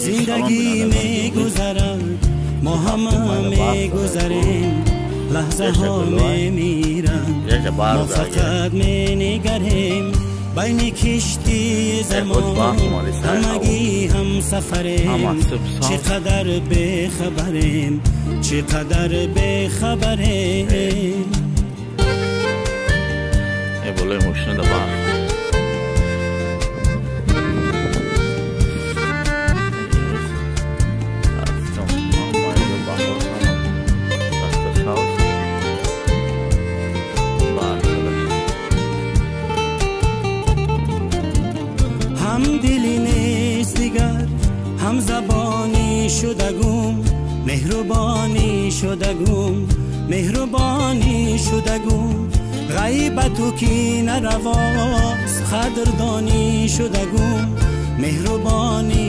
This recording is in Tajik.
Зиндагӣ мегузарад, мо ҳама мегузарем, лаҳзаҳо мемиранд, мо фақат менигарем. Байни киштии замон ҳамагӣ ҳамсафарем, чӣ қадар бехабарем, чӣ қадар бехабарем. Болои мошина да барф. Ҳамдилӣ нест дигар, ҳамзабонӣ шудагум, меҳрубонӣ шудагум, меҳрубонӣ шудагум. Ғайбату ки наравост, қадрдонӣ шудагум, меҳрубонӣ.